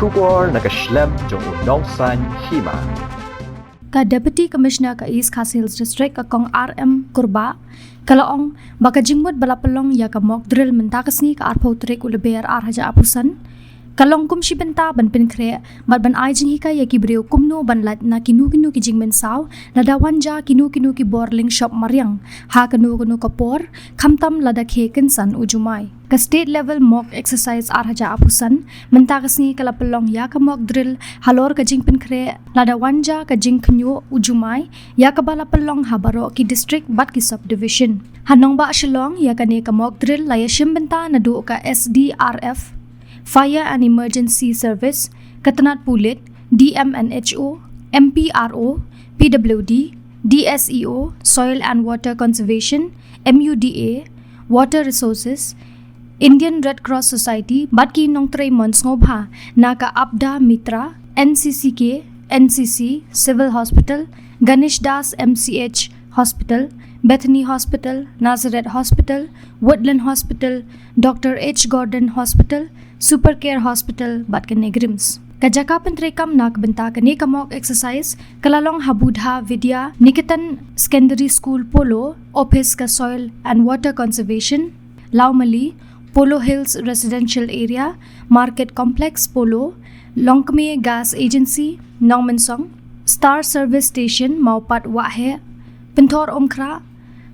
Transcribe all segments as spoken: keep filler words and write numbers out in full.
Khubor na ka shlem jong u nongsan hima. Ka Deputy Commissioner ka East Khasi Hills District, ka Kong R M Kurbah, ka la ong ba ka jingmut ba la pynlong ïa ka mock drill mynta ka sngi ka arphew tarik u Lber ar hajar arphew san ka long kum shi bynta ban pynkhreh bad ban ai jinghikai ïa ki briew kumno ban lait na kino kino ki jingmynsaw lada wan jia kino kino ki bor lyngshop mariang ha kano kano ka por, khamtam lada khie kynsan u jumai. Ka State Level Mock Exercise ar hajar arphew san mynta ka sngi ka la pynlong ïa ka mock drill halor ka jingpynkhreh lada wan jia ka jingkhynñiuh u jumai, ïa kaba la pynlong ha baroh ki district bad ki subdivision. Ha nongbah Shillong, ïa kane ka mock drill la ïashim bynta naduh ka S D R F, Fire and Emergency Service, ka tnad pulit, D M and H O, M P R O, P W D, D S E O, Soil and Water Conservation, M U D A, Water Resources, Indian Red Cross Society bad ki nongtrei mon sngewbha na ka Apda Mitra, N C C K, N C C, Civil Hospital, Ganesh Das M C H Hospital, Bethany Hospital, Nazareth Hospital, Woodland Hospital, Doctor H Gordon Hospital, Super Care Hospital bad ka NEIGRIHMS. Ka jaka pyntreikam na ka bynta kane ka mock exercise ka la long ha Buddha Vidya Niketan Secondary School Polo, Office ka Soil and Water Conservation, Lawmali, Polo Hills Residential Area, Market Complex Polo, Longkmie Gas Agency, Nongmynsong, Star Service Station, Mawpat Waheh, Pynthor Umkhrah,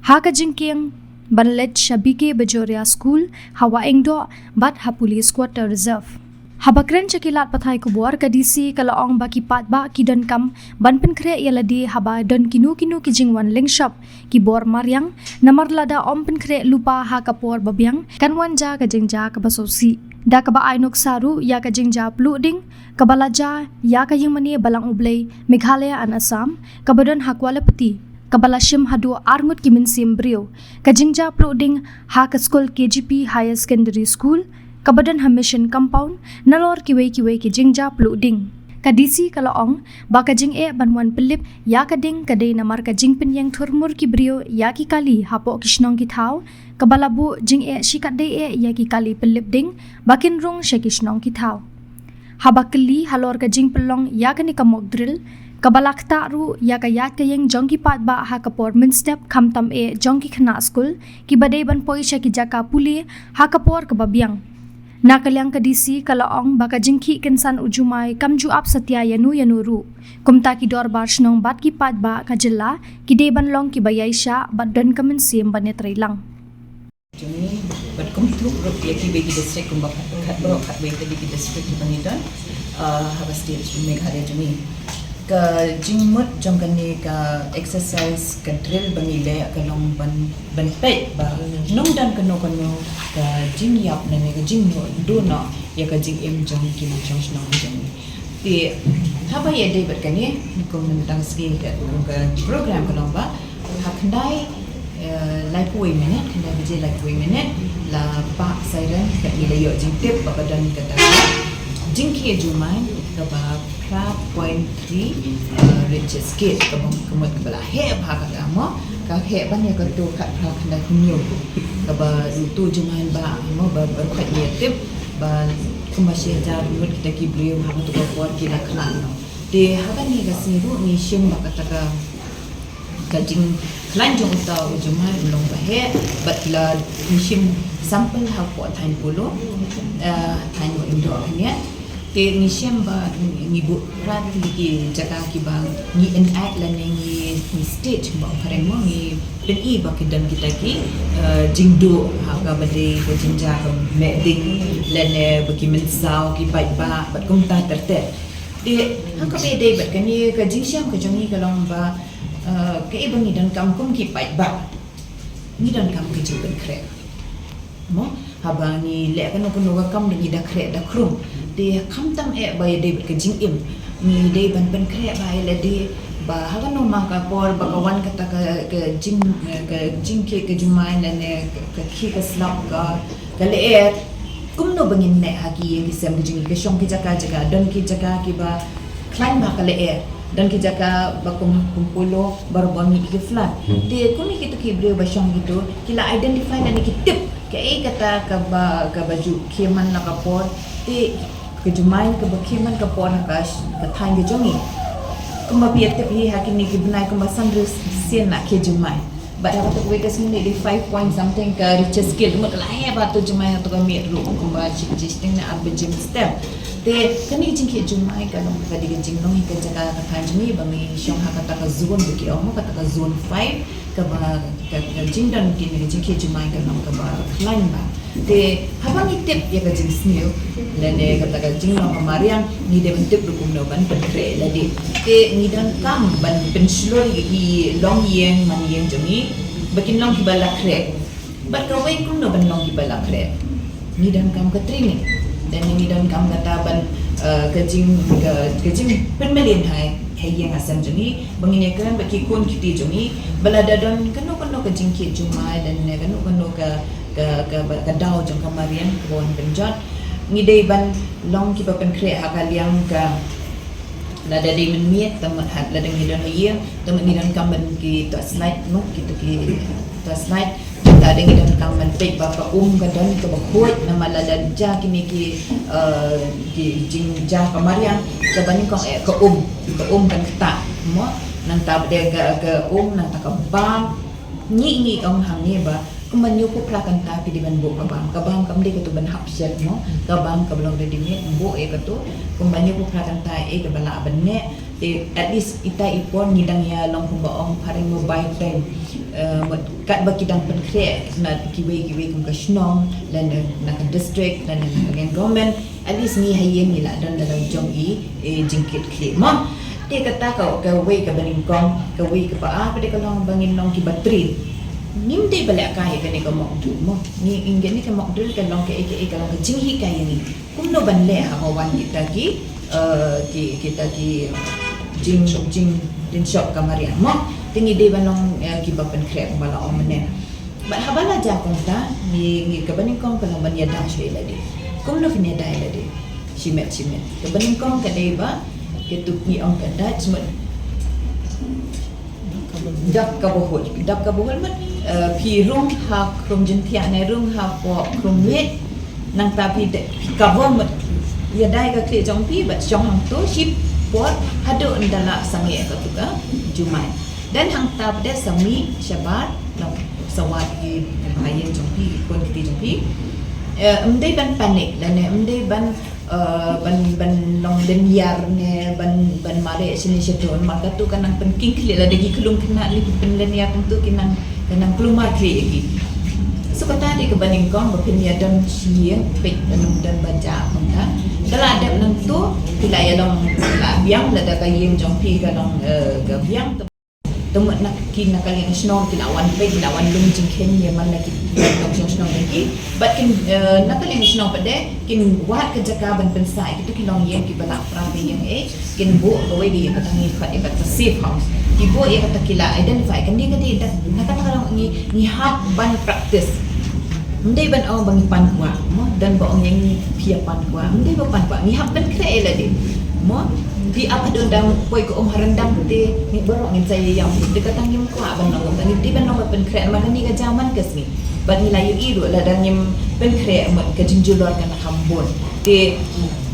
ha ka jingkieng ban leit sha B K Bajoria School, ha Wahingdoh bad ha Police Quarter Reserve. Haba kren sha ki lad pathai khubor, ka D C ka la ong ba ki paidbah ki donkam ban pynkhreh ïa lade haba don kino kino ki jingwan lyngshop ki bor mariang, namar lada ym pynkhreh lypa ha ka por babiang kan wan jia ka jingjia kaba sngewsih. Da kaba ai nuksa ruh ïa ka jingjia pluh ding kaba la jia ïa ka ïingmane Balang U Blei, Meghalaya and Assam, kaba don ha Kwalapati, kaba la shim haduh arngut ki mynsiem briew. Ka jingjia pluh ding ha ka skul K G P Higher Secondary School, kaba don ha Mission Compound, nalor kiwei kiwei ki jingjia pluh ding. Ka D C ka la ong ba ka jingeh ban wan pynlip ïa ka ding ka dei namar ka jingpynïeng thurmur ki briew ïa ki kali hapoh ki shnong ki thaw, kaba la buh jingeh shikatdei eh ïa ki kali pynlip ding ba kin rung sha ki shnong ki thaw. Haba kylli halor ka jingpynlong ïa kane ka mock drill, kaba la ktah ruh ïa ka ïaid ka ïeng jong ki paidbah ha ka por mynstep khamtam eh jong ki khynnah skul kiba dei ban poi sha ki jaka pule ha ka por kaba biang. Na ka liang ka D C ka la ong ba ka jingkhih kynsan u jumai kam ju ap satia ïano ïano ruh. Kumta ki dorbar shnong bad ki paidbah ka jylla ki dei ban long kiba ïaishah bad don ka mynsiem ban ïatreilang. Jong ngi, bad kumjuh ruh ïa kiwei ki district kumba khat, khat baroh khatwei tylli ki district kiba ngi don, ah, ha ka state Meghalaya jong ngi. Ka jingmut jong kane ka exercise, ka drill ba ngi leh ka long ban, ban peit ba nongdon kano kano ka jingïap lane ka jingduh noh ïa ka jingim jong ki nongshong shnong jong ngi. Te haba ïadei bad kane, kum mynta ka sngi ka, kum ka program ka long ba ha khyndai, eh, laiphew minit, khyndai baje laiphew minit la pah siren, ka ngi la ïoh jingtip ba ka don kata ka jingkhie jumai kaba phra point three, eh, Richter scale, kaba ka mut kaba la heh bha kata mo, ka heh ban ïa kato khatphra khyndai hynñiew, kaba uto jumai ba mo ba, ba khot ïa tip ba kumba shi hajar ngut kita ki briew ha kato ka por ki la khlad noh. Te ha kane ka sngi ruh ngi shim ba kata ka, ka jingkhlaiñ jong uta u jumai u long ba heh, bad la ngi shim sample hapoh thaiñ Polo, eh, thaiñ Wahingdoh hangne. Te ngi shim ba ngi, ngi buh phra tylli ki jaka kiba ngi enact lane ngi, ngi stage ba phareng mo ngi pyni ba ki don kita ki, eh, jingduh ha kaba dei ka jingjia ka meh ding lane ba ki mynsaw ki paidbah bad kumta ter ter. Te ha kaba ïadei bad kane ka jingshim ka jong ngi ka long ba, eh, kaei ba ngi donkam kum ki paidbah. Ngi donkam ka jingpynkhreh. Mo, haba ngi leh kano kano ka kam ngi da khreh da khrum. Te khamtam eh ba ïadei bad ka jingim. Ngi dei ban pynkhreh ba ïa lade ba ha kano ma ka por ba ka wan kata ka, ka jing, ka jingkhie ka jumai lane ka, ka khie ka slap ka, ka lyer. Kumno ba ngin neh ha ki ïing ki sem ka jong ngi, ka shong ki jaka jaka, don ki jaka kiba khlaiñ bha ka lyer, don ki jaka ba kum, kum Polo baroh ba mih ki flood. Te kum ïa kito ki briew ba shong kito ki la identify lane ki tip kaei kata kaba, kaba ju khie man la ka por. Te Ka jumai kaba khie man ka por ha ka, ka thaiñ ka jong ngi. Kumba phi ïa tip hi ha kine ki bnai kumba san sien la khie jumai. Bad ha kata kawei ka sngi dei five point something ka Richter scale. Mut la heh ba tu jumai ha tu ka miet ruh kumba shi, shi sting na ar baje mynstep. Te kane ka jingkhie jumai ka long ka dei ka jinglong hi ka jaka ka thaiñ jong ngi ba ngi shong ha kata ka zone ba ki ong mo, kata ka zone five. Kaba ka, ka jingdon kine ka jingkhie jumai ka long kaba khlaiñ bha. Te haba ngi tip ïa ka jingsniew lane kata ka jinglong ka mariang, ngi dei ban tip ruh kumno ban pynkhreh lade. Te ngi donkam ban pynshlur ïa ki longïing manïing jong ngi ba kin long kiba la khreh. Bad kawei kumno ban long kiba la khreh, ngi donkam ka training. Lane ngi donkam kata ban, eh, ka jing, ka, ka jingpynmlien ha, ha ïing ha sem jong ngi ba ngin ïakren bad ki khun ki kti jong ngi ba lada don kano kano ka jingkhie jumai lane kano kano ka, ka, ka, ka daw jong ka mariang kaba wan pynjot, ngi dei ban long kiba pynkhreh ha ka liang ka, lada dei mynmiet, te mut ha, lada ngi don ha ïing, te mut ngi donkam ban ki torchlight mo, kito ki torchlight. Lada ngi donkam ban peit ba ka um ka don kaba khuid, namar lada jia kine ki, eh, ki jingjia ka mariang, kaba nyngkong eh ka um, ka um kan ktah mo. Nangta pat de ka, ka um, nangta ka bam. Ngi, ngi ong hangne ba kumba hynñiewphew phra kynta phi dei ban buh ka bam. Ka bam kam dei katu ban hap shet mo. Ka bam kaba long ready made, buh ïa katu. Kumba hynñiewphew phra kynta eh kaba lah ban neh. Te at least ita i por ngi dang ïa long kumba ong phareng mo buy time. Eh, mut katba ki dang pynkhreh na kiwei kiwei kum ka shnong, lane na ka district, lane na ka liang government. At least ngi ha ïing ngi lah don da la jong i, i jingkit khlieh mo. Te kata ka, kawei kaba nyngkong, kawei kaba ar pat de ka long ba ngin long kiba train. Ngim dei ba lehkai ïa kane ka mock drill mo. Ngi, ngi, kane ka mock drill ka long kaei kaei, ka long ka jinghikai ïa ngi kumno ban leh haba wan kita ki, eh, ki, kita ki jing, jing, jingshop ka mariang mo. Te ngi dei ban long, eh, kiba pynkhreh kumba la ong mynne. Bad haba la jia kumta, ngi, ngi kaba nyngkong ka long ban ïada shuwa ïa lade. Kumno phin ïada ïa lade? Shimet shimet. Kaba nyngkong ka dei ba kito ngi ong ka dap, shimet. Dap kaba hul. Dap kaba hul mut, eh, phi rung ha khrum jingthiah ne rung hapoh khrum miet. Nangta phi de, phi cover mut. Ïada ïa ka khlieh jong phi bad shong hangto shipor haduh ynda la sangeh katu ka jumai. Don hangta pat de sa mih shabar, long sa wad ïa ki bhaïing jong phi, ki khun ki kti jong phi. Eh, ym dei ban panic lane ym dei ban, eh, ban, ban long lynñiar ne ban, ban mareh shane shato, namar katu ka nang pynking khlieh, lada ki khlung khynnah ne ki pynlynñiar kumto ki nang, ka nang kulmar khlieh ïa ki. So kata dei kaba nyngkong ba phin ïa don shi ïing, peit ba ym don ba jah kumta. Te la dep nangto phi la ïa long la biang, lada ka ïing jong phi ka long, eh, ka biang. Te mut na ki na ka liang shnong ki la wan peit, ki la wan lum jingkheiñ ïa man la ki nongshong shnong jong ki. Bad kin, eh, na ka liang shnong pat de kin wad ka jaka ban pynsah ïa kito ki longïing kiba la pra pynïeng eh, kin buh kawei de ïa kata ngi khot ïa kata safe house. Ki buh ïa kata, ki la identify kane ka dei da, na kata ka long ngi, ngi hap ban practice. Ym dei ban ong ba ngi pan kwah mo, don ba ong ïa ngi phi ïa pan kwah. Ym dei ba pan kwah, ngi hap pynkhreh ïa lade mo. Phi ap haduh ynda poi ka um ha ryndang te ngi baroh ngin sa ïa ïam. Te kata ngim kwah ban long kumta, ngi dei ban long ba pynkhreh namar kane ka jia man ka sngi. Bad ngi la ïohi ruh lada ngim pynkhreh mut ka jingjulor kan kham bun. Te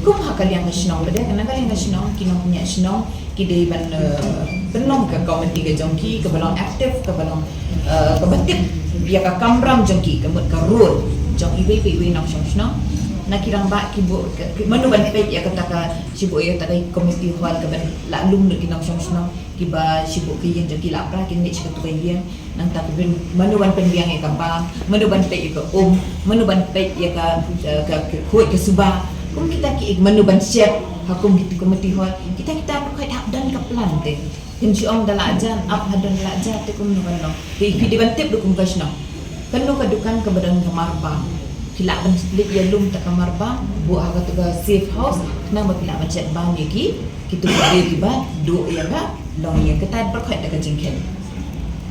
kum ha ka liang ka shnong pat de, na ka liang ka shnong ki nongpynïaid shnong ki dei ban, eh, pynlong ka komiti ka jong ki kaba long active, kaba long, eh, kaba tip ïa ka kamram jong ki, ka mut ka role jong iwei pa iwei nongshong shnong. Na ki rangbah ki buh ka, ki, mano ban peit ïa kata ka, shi buh ïa kata ka community hall kaban lah lum lut ki nongshong shnong kiba shi buh ka ïing jong ki la pra kin leit sha katu ka ïing. Nangta ka pyn, mano ban pynbiang ïa ka bam, mano ban peit ïa ka um, mano ban peit ïa ka, eh, ka, ka khuid ka suba. Kum kita ki, mano ban shet ha kum kita community hall. Kita kita pyrkhat hap don ka plan te. Phin shu ong da la jan, ap haduh da la jan te kumno ban long. Te phi dei ban tip ruh kum ka shnong. Kano ka dukan kaba don ka marbam, phi lah ban leit ïalum ta ka marbam, buh ha katu ka safe house, khnang ba phi lah ban shet bam ïa ki, kitu ki briew kiba duh ïa ka longïing. Kata pyrkhat da ka jingkheiñ.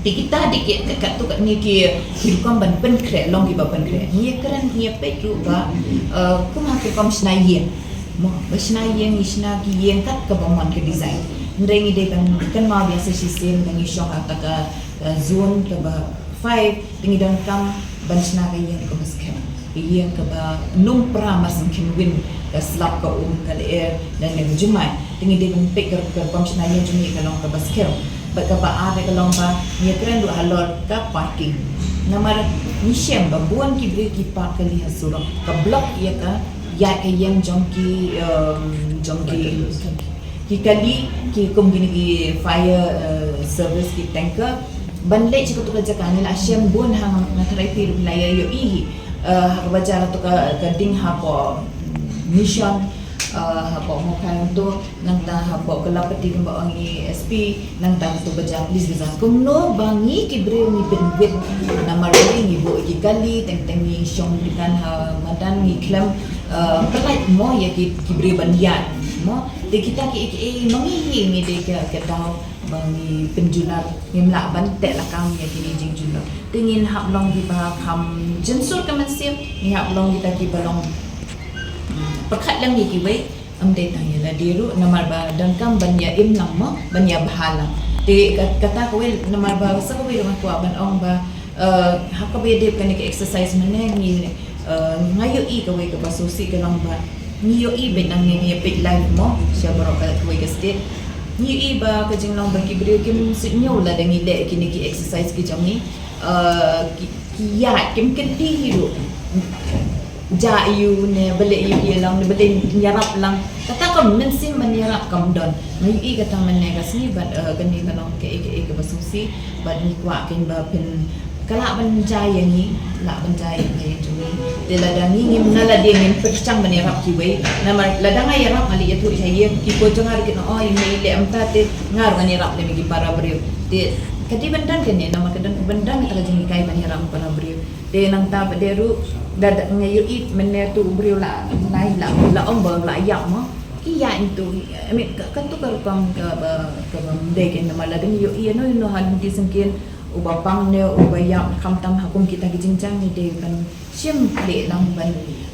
Te kita dei ki, ka, katu ka, ngi ki, ki rukom ban pynkhreh, long kiba pynkhreh. Ngi ïa kren, ngi ïa peit ruh ba, eh, kum ha ki rukom shna ïing. Mo, ba shna ïing, ngi shna ki ïing kat kaba mon ka design. Hynrei ngi dei ban kynmaw biang sa shisien ba ngi shong ha kata ka, eh, zone kaba five, te ngi donkam ban shna ka ïing kaba skhem. Ïing kaba num pra mar sngewkhia win, ka slap, ka um, ka lyer lane ka jumai. Te ngi dei ban peit ka rukom shna ïing jong ngi ka long kaba skhem. Bad kaba ar ka long ba ngi ïakren ruh halor ka parking. Namar ngi shem ba bun ki briew ki park kali ha surok, ka block ïa ka ïaid ka ïing jong ki, um, jong ki, ki kali, ki kum kine ki fire, uh, service, ki tanker. Ban leit sha katu ka jaka ngi la shem bun, ha nga tharai phi ruh phi la ïa ïohi hi. Uh, ha kaba jia katu ka, ka ding hapoh Mission, uh, hapoh Mawphai tu, nangta hapoh Kalaipati kumba ong i S P, nangta katu ba jia Police Bazar. Kumno ba ngi ki briew ngi pynwit, namar ba ngi buh ki kali, teng teng ngi shong dukan ha madan, ngi khlem, uh, pynlait mo ïa ki, ki briew ban ïaid mo. Te kita kiei kiei ma ngi hi ngi dei ka, ka daw ba ngi pynjulor, ngim lah ban teh lakam ïa kine jingjulor. Te ngin hap long kiba kham jynsur ka mynsiem, ngi hap long kita kiba long, mm, pyrkhat lang ïa kiwei, ym dei tang ïa lade ruh, namar ba donkam ban ïa im lang mo, ban ïa bha lang. Te ka-, kata kawei, namar ba sa kawei ruh nga kwah ban ong ba, eh, ha kaba ïadei bad kane ka exercise mynne ngi, eh, nga ïohi kawei kaba sngewsih ka long ba ngi ïohi beit nangne, ngi ïa peit live mo sha baroh ka, kawei ka state. Ngi ïohi ba ka jinglong ba ki briew kim suidñiew lada ngi leh kine ki exercise ki jong ngi. Eh, ki, ki ïaid, kim kylli hi ruh. Jah ïa u ne balei ïa u ïa lang ne balei ïarap lang. Kata ka mynsiem ban ïarap kam don. Nga ïohi kata mynne ka sngi bad, eh, kane ka long kaei kaei kaba sngewsih bad ngi kwah kein ba phin, ka lah ban jia ïa ngi, lah ban jia ïa ka ïing jong ngi. Te lada ngi ngim, na lade ngim pyrshang ban ïarap kiwei. Namar lada nga ïarap nga leit ïathuh sha ïing, ki khun jong nga ruh kin ong, "Oh, i mei i leh mynta te nga ruh ngan ïarap lem ïa ki para briew." Te ka dei ban don kane, namar ka don, ban don kata ka jinghikai ban ïarap para briew. Te nangta pat de ruh, da, da, nga ïohi mynne tu u briew la, la, la, la ong ba la ïap mo. Ki ïaid tu, I mean, ka, katu ka rukom kaba, kaba ym dei kein, namar lada ngi ïohi ïano ïano ha lynti syngkien, uba pang ne uba ïap, khamtam ha kum kita ki jingjia ngi dei ban shim khlieh lang ban,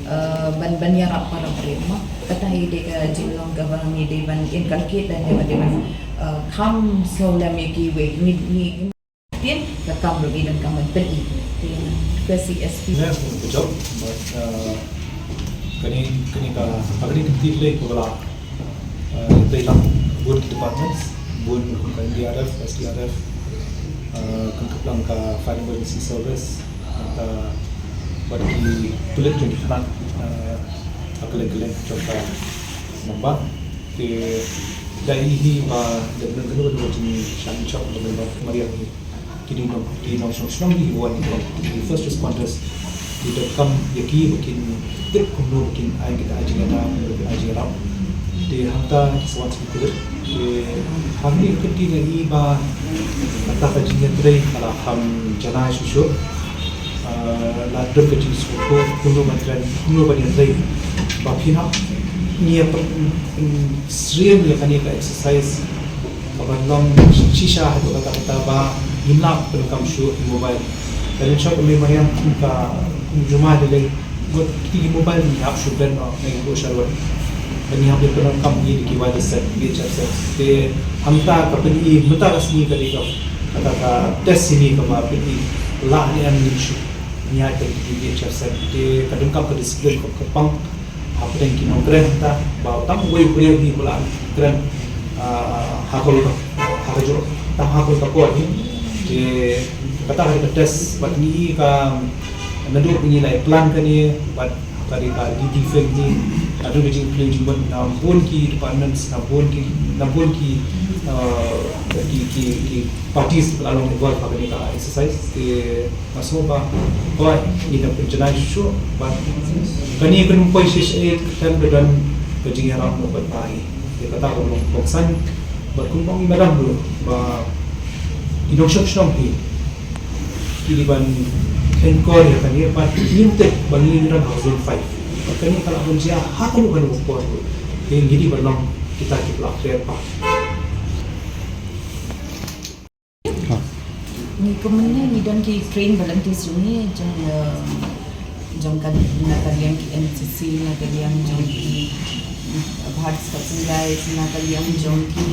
eh, ban, ban ïarap para briew mo. Kata hi dei ka jinglong kaba ngi dei ban inculcate lane ba dei ban, eh, kham sngewlem ïa kiwei, ngi, ngi Tien ka kam ruh ngi donkam ban pyni. Te request ïa S P. Nga sngewbha jop, but, uh, kane, kane ka, kane ka kynti lei kaba la, uh, dei lang bun ki departments, bun kum ka N D R F, S D R F, uh, kum ka plang ka Fire Emergency Service, ka, bad ki pulit jong ki thanak, uh, ha kylleng kylleng jong ka nongbah. Te da i hi ba da bynta kano kano ka jingshah jingshop, da bynta mariang hi. Ki dei nong, ki nongshong shnong hi wan, ki first responders. Ki donkam ïa ki ba kin tip kumno ba kin ai kita, ai jingïada, kumno ba kin ai jingïarap. Te hangta ki sa wan sha ki pulit. Te hangne ka kynti nga i ba kata ka jingïatrei ka la kham janai shuh shuh. Ah, la don ka jingsngewthuh kumno ban kren, kumno ban ïatrei. Ba phin hap ngi ïa pyn, pynsyriem ïa kane ka exercise. Kaba long shisha haduh katta katta ba ngim lah pyndonkam shuh ïa mobile. Lada ngi shah ïa mobile mariang kum ka, kum jumai lei lei. Bad kiti ki mobile ngi hap shu ban noh, ngi buh sha road. Bad ngi hap ban pyndonkam ïa ki wireless set, V H F set. Te hangta ka pyni mynta ka sngi ka dei ka, kata ka test ïa ngi kaba pyni lah ne em ngin shu ñiad ïa ki V H F set. Te ka donkam ka discipline ka, ka pang hapdeng ki nongkren hangta, ba tang uwei u briew hi ba la kren, ah, ha ka, ha kajuh, tang ha ka por hi. Te kata ka dei ka test, bad ngi ka, naduh ba ngi la plan kane, bad ka dei ka D D film hi, naduh ka jingplie jingmut na bun ki departments, na bun ki, na bun ki, ah, ki, ki, ki parties ba la long involved ha kane ka exercise. Te nga sngew ba, ba ngi dang pynjanai shuh shuh, bad kane kan ym poi shisha, eh, kan da don ka jingïarap na ka bynta hi. Te kata ka long kongsan, bad kumba ong i madam ruh, ba ki nongshong shnong hi ki dei ban kheiñkor ïa kane, bad ngim tip ba ngi dang ha zone five. Bad kane ka lah ban jia ha kano kano ka por ruh. Te ngi dei ban long kita kiba la clear path. Ngi kumne ngi don ki trained volunteers jong ngi, jong, eh, jong ka, na ka liang ki N C C, na ka liang jong ki Bharat Scouts and Guides, na ka liang jong ki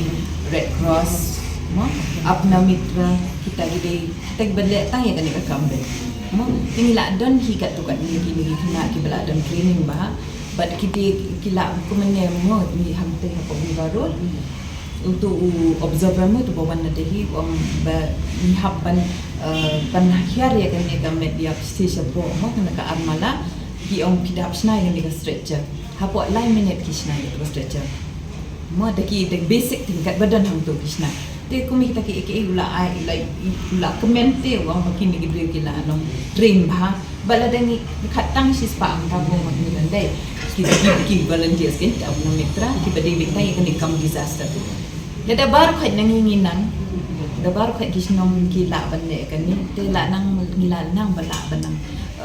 Red Cross, mo, Apna Mitra, kita ki dei, kita kiba leh tang ïa kane ka kam dei. Mo, te ngi la don hi katto katne ki, ki khynnah kiba la don training bha. Bad ki te ki la kumne mo, ngi hangtei ha Community Road. Uto u observer mo, uto ba wan na Delhi, u ong ba ngi hap ban, eh, ban hiar ïa kane ka met ïap shisha mo, kane ka armala, ki ong phi dap shna ïa kane ka stretcher. Hapoh lai minit ki shna ïa ka stretcher. Mo, da ki, da basic thing katba don hangto ki shna. Te kum kita ki, ki, u la ai, u la, u la kmen te u ong ba kine ki briew ki la long train bha. Ba lada ngi khat tang shispah hangta ba ngi don dei. Ki, ki, ki volunteers ki, ta na mitra, kiba dei beit ïa kane ka kam disaster. Lada baroh khoit na ngi ngi nang, lada baroh khoit ki shnong ki lah ban leh kane, te lah nang, ngi lah nang ba lah ban nang,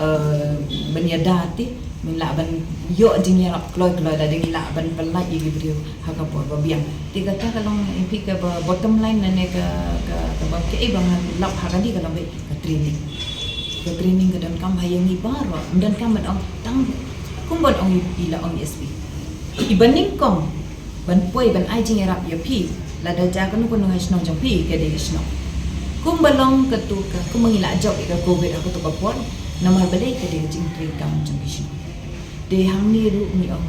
eh, ban ïada te, ngi lah ban ïoh jingïarap kloi kloi lada ngi lah ban pynlait ïa ki briew ha ka por ba biang. Te kata ka long ïa phi kaba bottom line lane ka, ka, kaba kaei ba nga lap ha kane ka long beit ka training. Ka training ka donkam ha ïa ngi baroh, ym donkam ban ong tang kum ban ong i, i la ong S P. Iba nyngkong ban poi ban ai jingïarap ïa phi, lada jia kano kano ha shnong jong phi, ka dei ka shnong. Kumba long katu ka, kumba ngi la jop ïa ka covid ha katu ka por, namar balei, ka dei ka jingtrei kam jong ki shnong. Te hangne ruh ngi ong,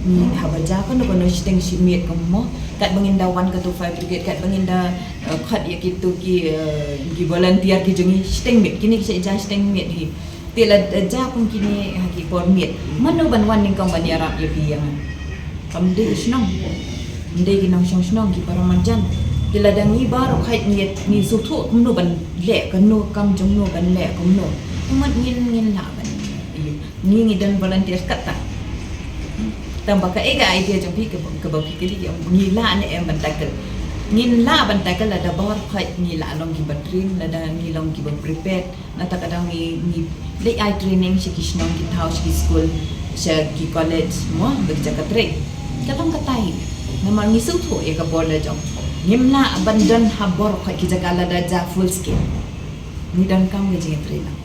ngi haba jia kano kano shiteng shi miet kum mo, katba ngin da wan katu fire brigade, katba ngin da, eh, khot ïa kitu ki, eh, ki volunteer ki jong ngi shiteng miet, kine ki sha jia shiteng miet hi. Te lada jia kum kine ha ki por miet, mano ban wan nyngkong ban ïarap ïa phi ïa nga? Kam dei ki shnong, kam dei ki nongshong shnong, ki para marjan. Te lada ngi baroh khoit ngi, ngi sngewthuh kumno ban leh, kano kam jong no ban leh kumno, kumno ngin, ngin lah ban. Ngi, ngi don volunteer kata. Tang ba kaei ka idea jong phi kaba, kaba phi kylli ïa ngi lah ne em ban tackle. Ngin lah ban tackle lada baroh khoit ngi lah long kiba train, lada ngi long kiba prepared. Nangta ka dang ngi, ngi leit ai training sha ki shnong ki thaw, sha ki skul, sha ki college mo, ba ki jaka trei. Ka long katai. Namar ngi sngewthuh ïa ka bor la jong. Ngim lah ban don ha baroh khoit ki jaka lada jia full scale. Ngi donkam ka jingïatrei lang.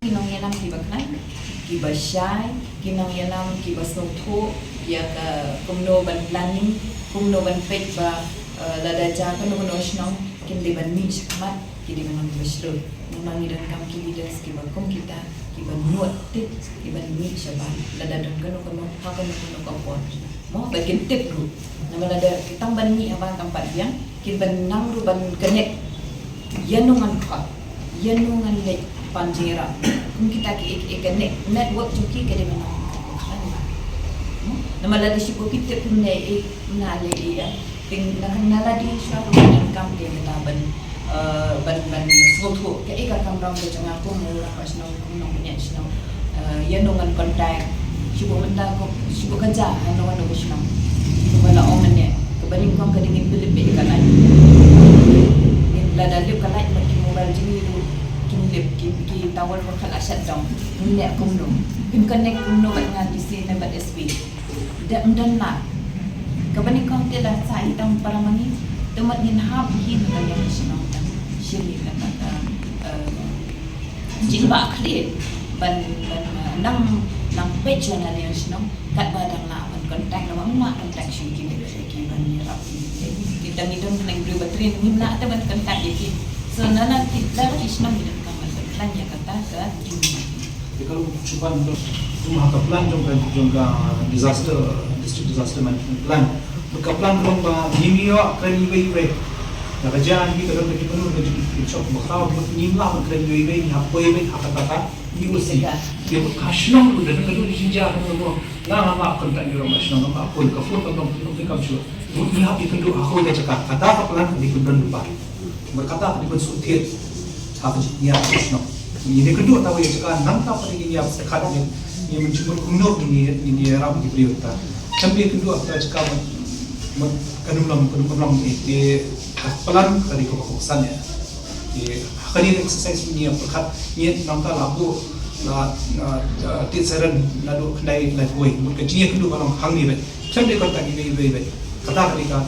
Ki nongïalam kiba khlaiñ, kiba shai, ki nongïalam kiba sngewthuh ïa ka kumno ban planning, kumno ban peit ba, eh, lada jia kano kano shnong kin dei ban mih shakhmat, ki dei ban long kiba shlur. Namar ngi donkam ki leaders kiba kum kita, kiba nud tip, kiba mih shabar lada don kano kano ha kano kano ka por. Mo, ba kin tip ruh. Namar lada ki tang ban mih haba kam pat biang, kin ban nang ruh ban connect. Ïa no ngan khot, ïa no ngan leit pan jingïarap. Kum kita ki, ki, ki connect, network jong ki ka dei ban nang khlaiñ bha. Mo, namar lada shibun ki tip kum ne, eh, na lei, eh, ïa. Te na, na lade shuwa ruh ngi donkam te kita ban, eh, ban, ban sngewthuh kaei ka kamram ka jong nga kum u rangbah shnong, kum u nongpynïaid shnong. Eh, ïa no ngan contact. Shibun mynta ko, shibun ka jia ha no, ha no ka shnong. Kumba la ong mynne, kaba nyngkong ka dei ngin pynlip beit ïa ka light. Ngin lada lip ka light bad ki mobile jong ngi ruh kin lip, ki, ki tower ruh ka la shut down. Ngin leh kumno? Kin connect kumno bad nga D C ne bad S P? Da, ym don lah. Kaba nyngkong te la sah ïa tang para ma ngi, te mut ngin hap hi na ka liang shnong tang. Shim ïa kata ka, eh, jingbah khlieh ban, ban, eh, nang, nang peit shuwa na liang shnong, katba dang lah ban contact, naba ym lah contact shuh ki, ki ban ïarap. Kita ngi don khnang briew ba train, ngim lah te ban contact ïa ki. So na la ki, la ki shnong ngi donkam ban khlaiñ ïa kata ka jingmut. Te ka long shu ban don, jong ha ka plan jong ka, jong ka disaster, district disaster management plan. Bad ka plan ka long ba ngim ïoh kren iwei iwei. La ka jia ngi ka don ka jingpynlong ka jingpynshong ba khraw, ngim lah ban kren iwei iwei, ngi hap poi iwei ha kata ka E O C. Te bad ka shnong ruh da ka don ka jingjia ka long, nga ngam lah contact ïa u rangbah shnong, ngam lah poi, ka phone ka long, ka long te kam shuh. Ngi hap ïakynduh ha kawei ka jaka, kata ka plan ka dei ban don lypa. Bad kata ka dei ban shu thied ha ka jingïap ka shnong. Ngi ïakynduh ha kawei ka jaka, nangta pat ngin ïap sa khat, ngin, ngin mynjur kumno ngin, ngin ïarap ïa ki briew ta. Khlem ïakynduh ha ka jaka, bad, bad kan ym long, kan ym long, eh, te ka plan ka dei kaba kongsan ïa. Te ha kane ka exercise ngi ïa pyrkhat, ngi nangta la buh, la, la, la tied siren naduh khyndai laiphew wei. Bad ka jingïakynduh ka long hangne beit. Shen dei contact iwei iwei iwei. Kata ka dei ka,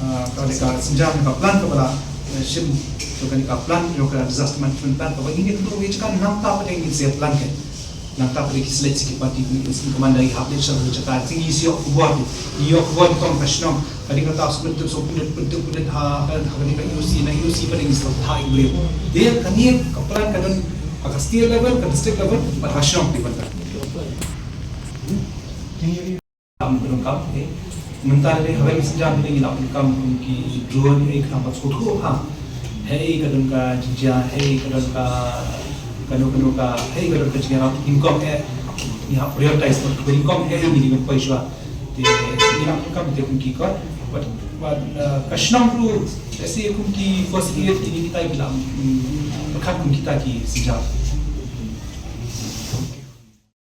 ah, ka dei ka synjam ka plan kaba la, eh, shim, to ka dei ka plan, to ka disaster management plan kaba ngi dei ka dei ka nangta pat ngin sa plan ka. Nangta pat ki select ki party ki skin commander ki hap leit sha ka jaka, te ngi ïoh khubor, ngi ïoh khubor tang ka shnong. Ka dei kata, sa pynthut, sa pynthut, pynthut, pynthut ha, ha, ha ka dei ka E O C, na E O C pat ngi sa thait ki briew. Te kane ka plan ka don ha ka state level, ka district level, bad ha shnong te pat. Kam ka donkam, eh. Mynta lei haba ngi synjam lei ngi la pyndonkam kum ki drone, eh, khnang ban sngewthuh ha. Hei ka don ka jingjia, hei ka don ka kano kano ka, hei ka don ka jingïarap, nyngkong, eh, ngi hap prioritize bad kaba nyngkong, eh, ngi dei ban poi shuwa. Te ngi la pyndonkam te kum ki kot, bad, bad, eh, ka shnong ruh, let's say kum ki first aid, kine kita ki la, mm, pyrkhat kum kita ki synjam.